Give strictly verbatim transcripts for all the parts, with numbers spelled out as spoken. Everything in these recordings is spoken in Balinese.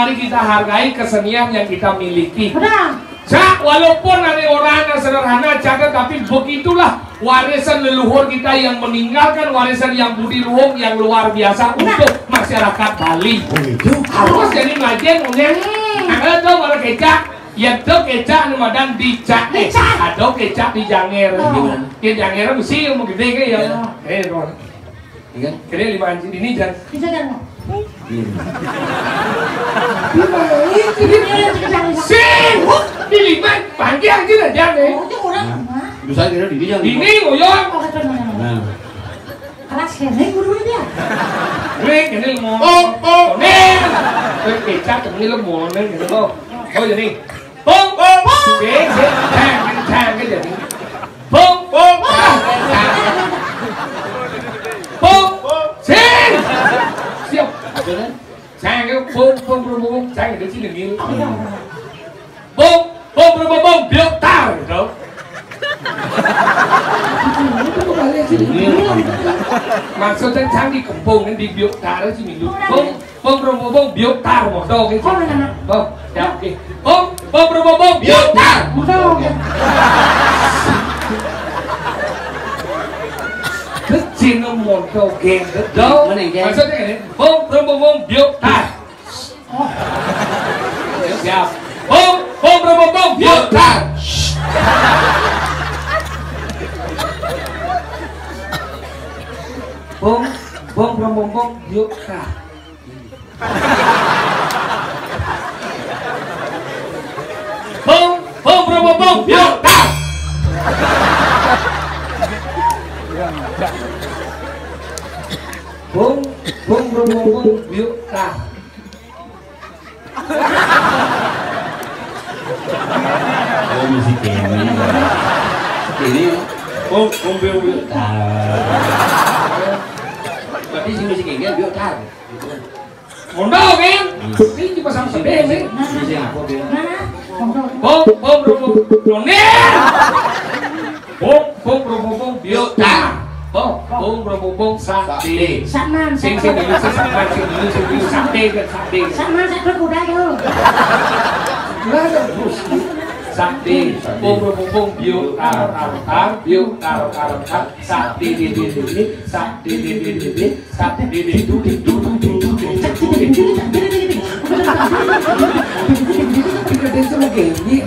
Mari kita hargai kesenian yang kita miliki. Benar. Cak, walaupun ada orang yang sederhana, Cak, tapi begitulah warisan leluhur kita yang meninggalkan warisan yang budi luhung yang luar biasa. Benar. Untuk masyarakat Bali. Oh, gitu. Harus jadi majen, unyang. Hmm. Ada tuh orang kecak, ya tuh kecak, nama dan dicak, eh. Dicak. Ada kecak di janger. Oh. Gimana? Ya janger mesti yang mau gede kan ya. Ya. Eh, tuh. Iya. Kene lima anjing ini jan. Bisa kan? Iya. Lima anjing ini. Sing, di lima panggil anjing aja nih. Oh, itu orang. Nah, bisa kira di dia. Ini ngoyong. Oh, betul, betul, betul. Nah. Kelas kene guru dia. Nih, ini mau. Oh, oh. Nih. Kecak ini lo mau nih gitu. Oh, jadi. Bung, bung, bung. Sing, sing, cang, cang, cang, gitu. Bung, bung, bung. Bung, bung. Sing. Siap. Cang, bung, bung, bung, bung. Cang, itu sih dengil. Bung, bung, bung, bung, bung. Biok tar, gitu. Itu kembali sini. Maksudnya cang di kempung, di biok tar sih, gitu. Bung. Bung, bung, bung, bung, biok tar, moto gitu. Oh, benar. Bung, ya, oke. Bung, bung, bung, bung, bung, biok tar. Moto. Kecil moto gitu. Mana, Gen? Maksudnya gini, bung, bung, bung, bung, biok tar. Oh. Siap. Bung, bung, bung, bung, bung, biok tar. Bung, bung, bung, bung, bung, biok tar. Bung, bung, bung, bung, bung, biok tar. Bung, bung, bung, bung, bung, biok tar. Oh, mesti kene. Ini, bung, bung, bung, biok tar. Berarti sing mesti kene, biok tar. Mondok, Bing. Ini cuma sama sedih, Bing. Bisa apa, Bing? Bong, bong, bong, bong. Nonir. Bong, bong, bong, bong, bong. Biota. Bong, bong, bong, bong, bong, sakti. Sakman, sing, sing, sakman. Dulu, sing, dulu, sing, dulu, sing, dulu, sakti, kan, sakti. Sakman, sakti, kuda, yo. Lah, terus. Sakti. Bong, bong, bong, bong, bio, tar, tar, tar, bio, tar, tar, tar. Sakti, di, di, di, di. Sakti, di, di, di, di. Sak dede du de du du de du de du du de du de. Tiga desa begini.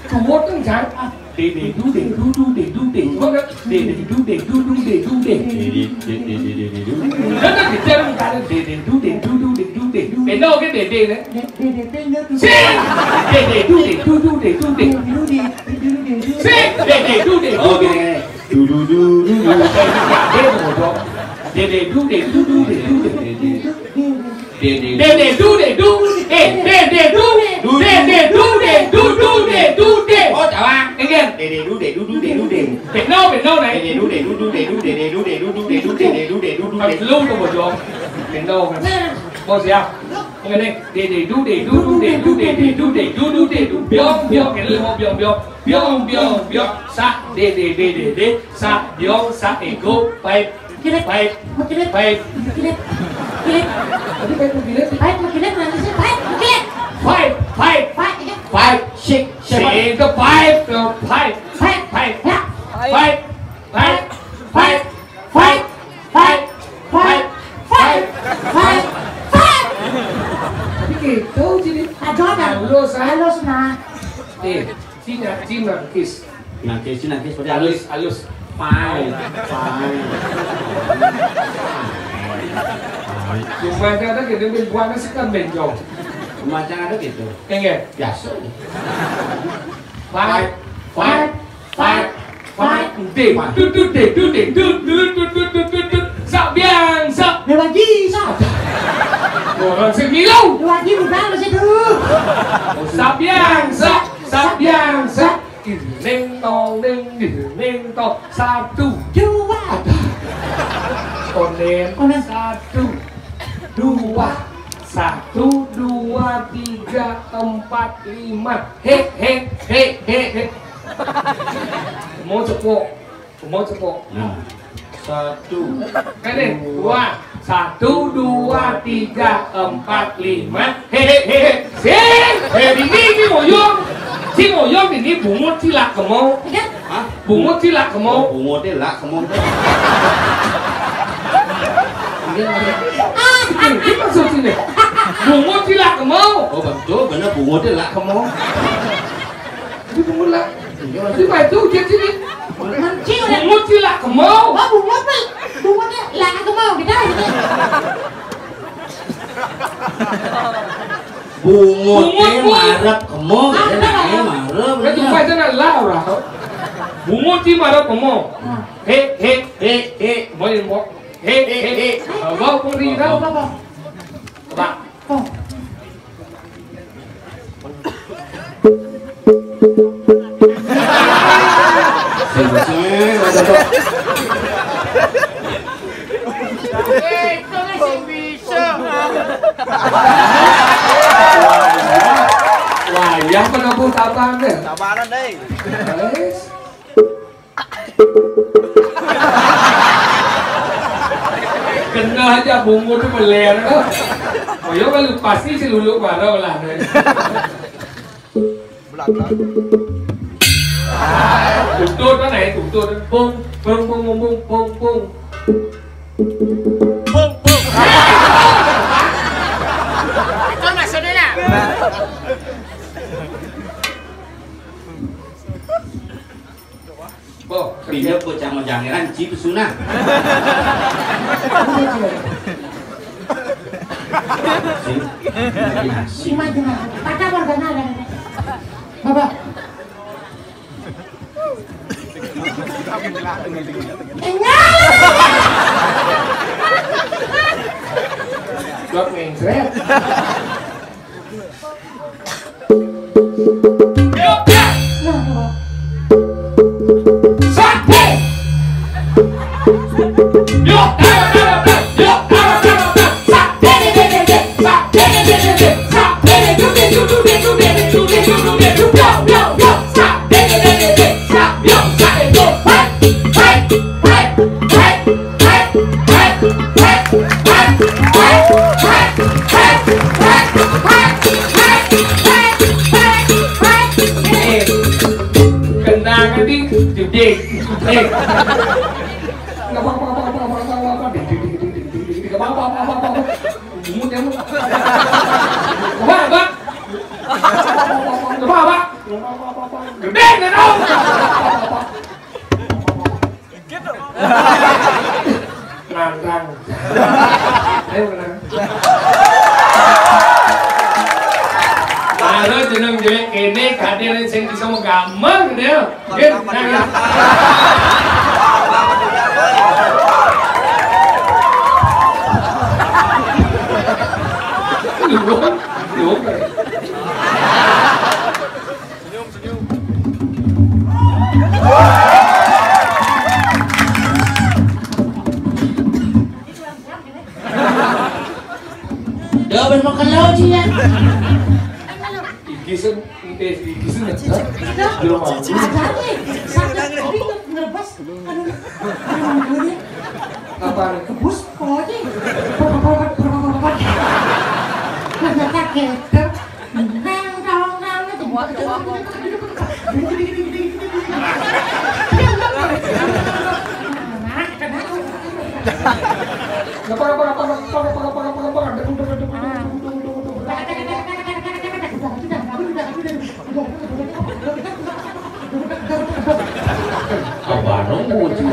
Tuwo tuh, Jang. Dede du de du du de du de. Coba kan? Dede du de du du de du de. Dede, dede, dede, dede du. Kan kita bicara dede du de du du de du de. Beda oke dede, kan? Dede, dede, dede. Sing. Dede du de du du de du de. Sing. Dede du de du de. Oke. Du, du, du, du, du. Dede bodoh. Dede du, de du, du, de du, de. Dede. Dede du, de du. Eh, dede du. Dede du, de du, du, de du, de. Oh, tawang. Again. Dede du, de du, du, de du, de. Beno, beno, nè. Dede du, de du, du, de du, de, de du, de du, du, de du, de du, de du, de du, de. Lu tuh bodoh. Beno, kan. Bos ya. Ngene, de, de, du, de, du, du, de, du, de, de, du, de, du, du, de, du. Biong, biong, kene limo biong, biong. Biong, biong, biong. Sa, de, de, de, de, de. Sa, biong, sa, ego, paip. Kilit. Paip. Kilit. Paip. Kilit. Kilit. Tadi paip, kilit. Paip, kilit, nanti sih paip, kilit. Five, five. Five, ya. Five, six, seven. Sing, ke five, ke five. Five. Five. Ya. Five. Five. Five. Five. Five. Five. Five. Five. Tapi gitu, jadi. Aduh, ada. Halus, ah. Halus, nah. Eh, Cina, Cina, kiss. Nangkis, nangkis, seperti halus. Halus, halus. Fine, fine. Cuma ada gitu, buahnya sih kan benjol. Macam ada gitu. Enggak. Biasa. Five, five, five, five. De, du, du, de, du, de, du, du, du, du, du, du, du. Sak biang, sak. Lewat ji, sak. Orang semilau. Lewat ji, bukan masih dulu. Sak biang, sak. Sak biang, sak. Ding dong, ding, ding, ding dong. Satu. Dua. Konen. Konen. Satu. Dua. Satu, dua, tiga, empat, lima. He, he, he, he, he. Mau cepok. Mau cepok. Nah. Satu. Kene, dua. Satu, dua, tiga, empat, lima. Hei, hei, hei, hei. Sing, hei, ini, ini moyong. Si moyong ini bungut si lak kemo. Hah? Bungut si lak kemo. Oh, bungut si lak kemo. Ini maksud sini. Bungut si lak kemo. Oh, betul, bener bungut si lak kemo. Itu bungut lah. Iya, itu ujian sini. Mancing udah. Bungut si lak kemo. Oh, bungut, Pak. Bungutnya lah kemo gitu aja. Bungut, bungut, eh, Bu. Marep kemo, ah, ya, bener, lah, ya, marep, kan ya. Tumpah aja lah, lah, ora. Bungut si marep kemo. Ah. He, he, he, he, mau yang mau. He, he, he. He. Ah, mau pun di dalam. Apa, apa? Coba. Oh. Sing, sing, ada kok. Wayah menempuh tabanan deh. Tabanan deh. Wes. Kena aja bungut tu meler tu. Oh, yo kalau pasti si lulu baru lah. Belakang. Tuntut kan, eh, tuntut. Pung, pung, pung, pung, pung, pung. Pung, pung. Itu maksudnya lah. Oh, kerja. Pindah bocah mau jangeran, cip sunah. Sini. Imajinasi. Imajinasi. Pada warganya ada. Bapak. Buat mencret. Kenang nanti judek. Eh. Apa, apa, apa? Bungut ya, Bu. Apa, apa? Apa, apa? Gede, gede. Nantang. Ayo, menang. Baru jeneng jelek kene, kadir sing bisa menggambar, gitu ya. Gitu, nah, gitu. Lu, lu. Dah, ben makan lauk sih ya. Iki sen, eh, iki sen, ya? Belum mau. Ada nih, sakit tapi tuh ngerebas. Aduh, aduh, aduh, aduh. Apa? Kebus, kok aja. Ternyata gitu. Apa nunggu sih?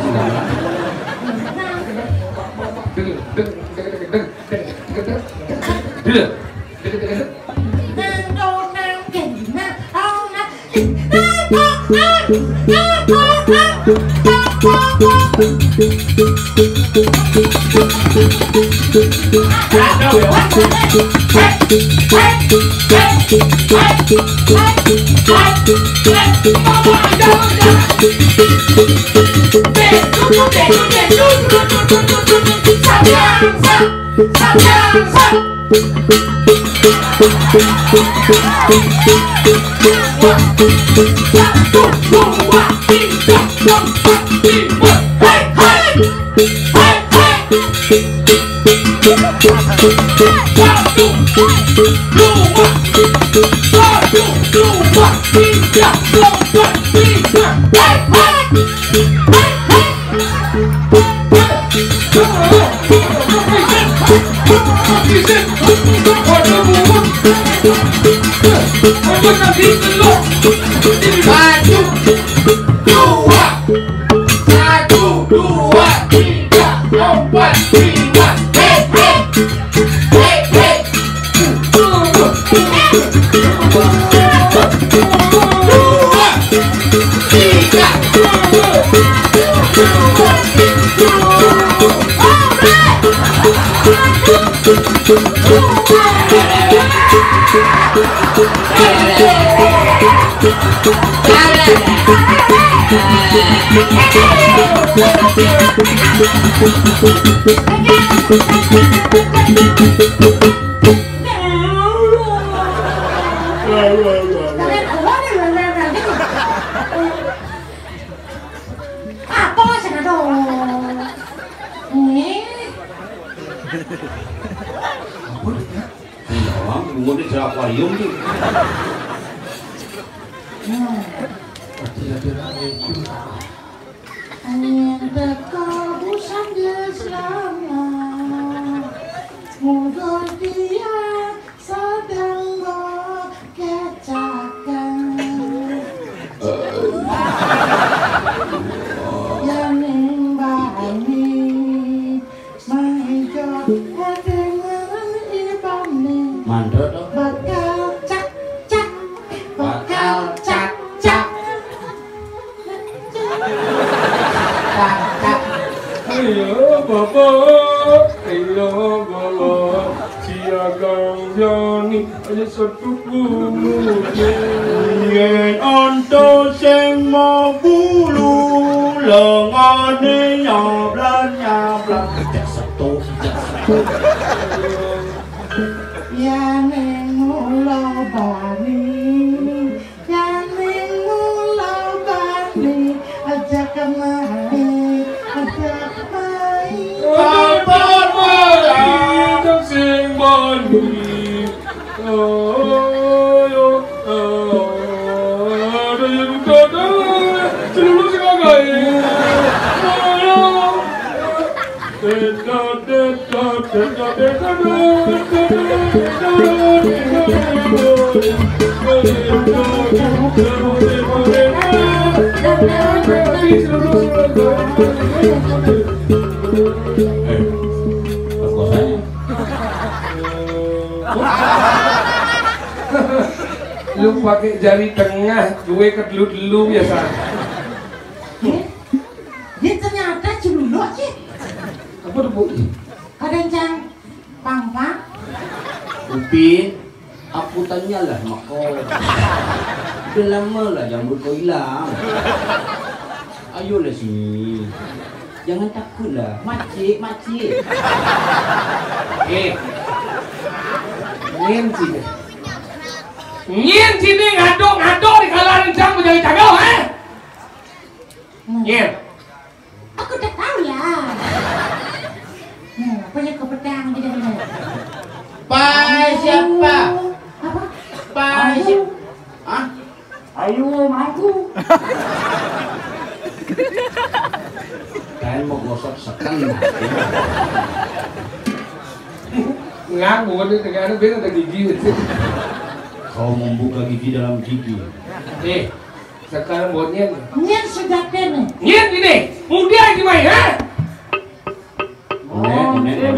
Satu, dua, satu, dua, tiga, empat, lima. Hei, hei. Hei, hei. Satu, dua, satu, dua, tiga, empat, lima. Hei, hei. Hei, hei. Dua, tiga. Apa sing ada? Nih. Apa nih, Kak? Ini orang bungut di akuarium nih. Hmm. Hati-hati, Kak. Angin teko, hujan geus lama. Mungkin dia sedang berkecakkan. Yang nimbani, maijo, dengan ibani. Mandor toh? Bakal cak, cak, bakal cak, cak. Ayo, Bapak, ayo, Bapak, siagang jani, ayo, setuju. Yen onto sing mau bulu, lengane nyablan, nyablan. Tidak setu, tidak setu. Ya ning mula bani, ya ning mula bani, aja kemari, aja kemari. Apa malah sing bani? Oh, yo, oh, ada yang kata, seluruh sebagai. Oh, yo. Eh, kos-kosannya. Lu pakai jari tengah, gue kedelu-delu biasa. Dia ternyata celuluk sih. Apa tuh, Bu? Kadang cang pang-pang. Upin, aku tanyalah mako. Udah lama lah jambut kau hilang. Ayolah sini. Jangan takutlah, makcik, makcik. Eh. Nyen sini. Nyen sini ngaduk-ngaduk di kala rencang menjadi cagau, eh? Nyen. Aku tak tahu lah. Nah, apa yang kau pedang di dalam? Pai siapa? Apa? Pai siapa? Hah? Ayo, mangku. Kalian mau gosok seken. Nggak, bukan itu, karena beda ada gigi. Kau membuka gigi dalam gigi. Eh, sekarang buat nyen. Nyen sudah kene. Nyen ini, muda aja main, ha? Nyen, nyen.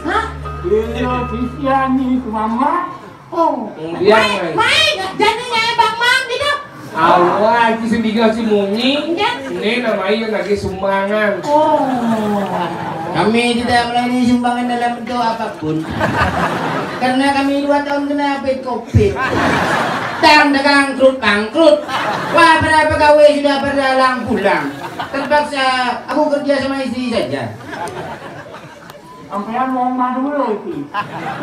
Hah? Iya, Kristiani, mama. Oh. Kemudian, mai, mai, jadi nyai Bang Mang gitu. Awal itu sendiri si Munyi. Iya. Ini namanya lagi sumbangan. Oh. Kami tidak melayani sumbangan dalam bentuk apapun. Karena kami dua tahun kena covid. Tang dagang krut bangkrut. Wah, para pegawai sudah pada lang pulang. Terpaksa aku kerja sama istri saja. Sampean mau mah dulu itu.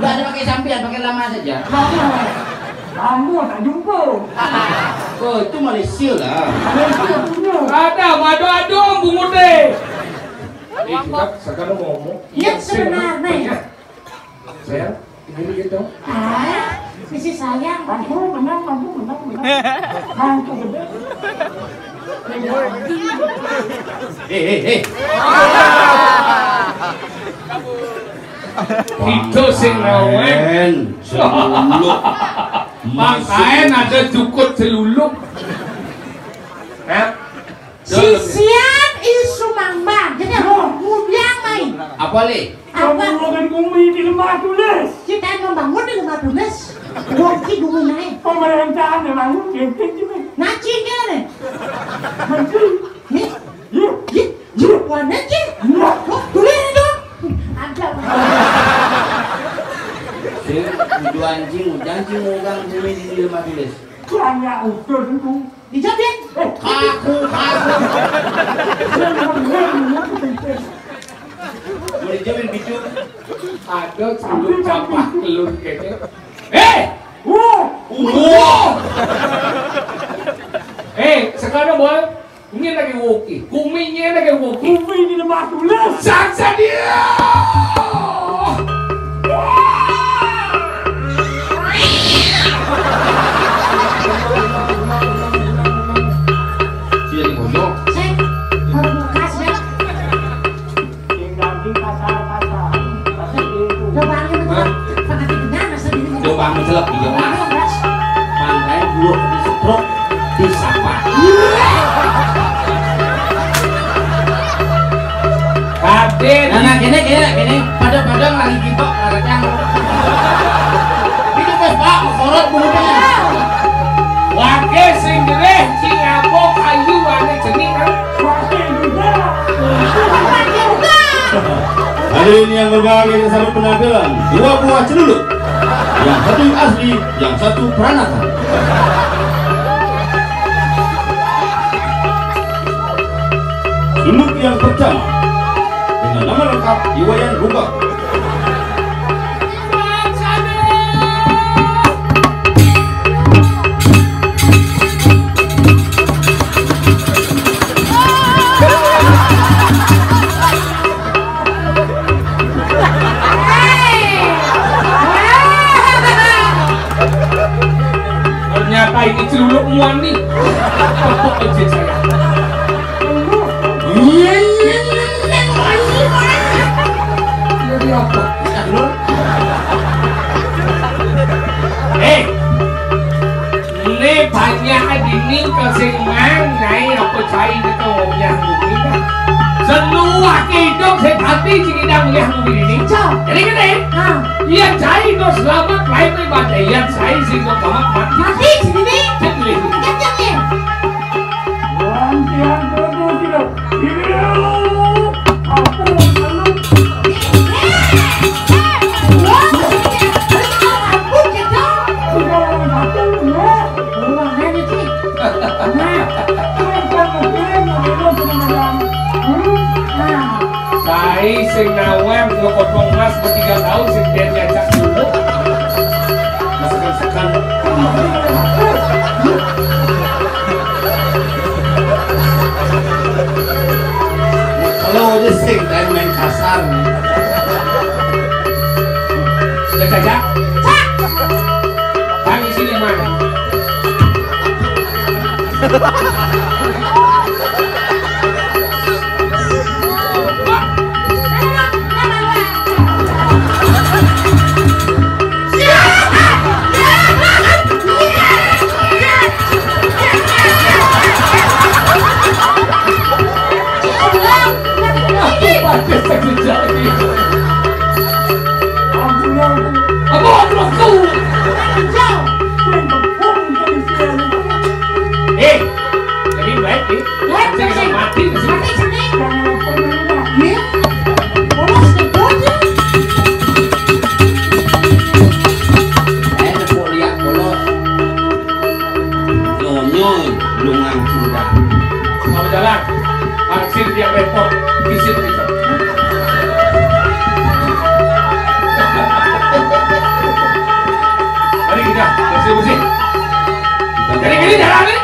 Nggak ada pakai sampean, pakai lama saja. Kamu, kamu tak jumpa. Oh, itu Malaysia lah. Malaysia punya. Ada, mado-ado bungut deh. Ini juga sekarang ngomong. Iya, yang sebenarnya. Saya ini gitu. Ah, sisi sayang. Aku menang, aku menang, menang. Aku bener. Eh, eh, eh. Itu sing ngawen. Seluluk. Makanya ada jukut seluluk. Hah? Sisian isu mamba. Jadi, oh, ngudiang main. Apa, Le? Apa? Pembangunan bumi di Lemah Tulis. Kita membangun di Lemah Tulis. Wong ki bumi naik. Pemerintahan membangun, genting sini. Ngaci dia nih. Menteri. Nih. Iya. Iya. Iya. Warna ki. Iya. Oh, tulis itu. Ada. Sing, kudu anjing, janji mau gang bumi di Lemah Tulis. Hanya utuh itu. Dijawabin. Kaku, kaku. Mau dijawabin, bicu. Ada sebelum campak telur kayaknya. Eh! Wow! Wow! Eh, sekarang, Boy. Ini lagi woki. Kuminya lagi woki. Kumi di Lemah Tulis. Saksa dia! Sing, harus kasih. Sing daging kasar-kasar. Kasar gitu. Coba angin betul. Hah? Pakai tinggal, masa gini. Coba angin selap, iya, Mas. Iya, Mas. Makanya dulu disetruk, disapa. Kadin. Nah, nah, gini, gini, gini. Pada-pada lagi gitu, lagi yang. Itu pas, Pak, korot bulu pengen. Wage sing gereh, cing abo kayu, wane cenik, kan? Wage juga. Hadirin yang berbahagia, kita sambut penampilan dua buah celulut. Yang satu asli, yang satu peranakan. Celulut yang pertama dengan nama lengkap Iwayan Rubak. Ternyata ini celuluk muan nih. Tepuk aja saya. Jadi apa? Eh, ini banyak dinding ke sing mang, nyai apa cai itu ngomong bumi kan? Senuah hidup sing hati sing idang liah bumi ini. Jadi gini, ah, iya cai itu selamat, lain ibadah, iya cai sing itu kamat mati. Mati sini. Jadi gini. Ganjang ya. Lantian terus tidak. Iya. Apa yang Sai sing nawang ke potong emas bertiga tahun sing dia diajak dulu. Masakan-masakan. Kalau aja sing, dan main kasar. Jaga, jaga. Cak. Kami sini mana? Apa aku? Eh, jadi baik nih. Baik, baik. Mati, mati. Mati, sini. Iya. Polos, polos. Eh, nepuk liak polos. Nyonyo, lungan sudah. Mau jalan. Hansip dia repot. Hansip itu. Mari kita bersih-bersih. Jadi gini jalan nih.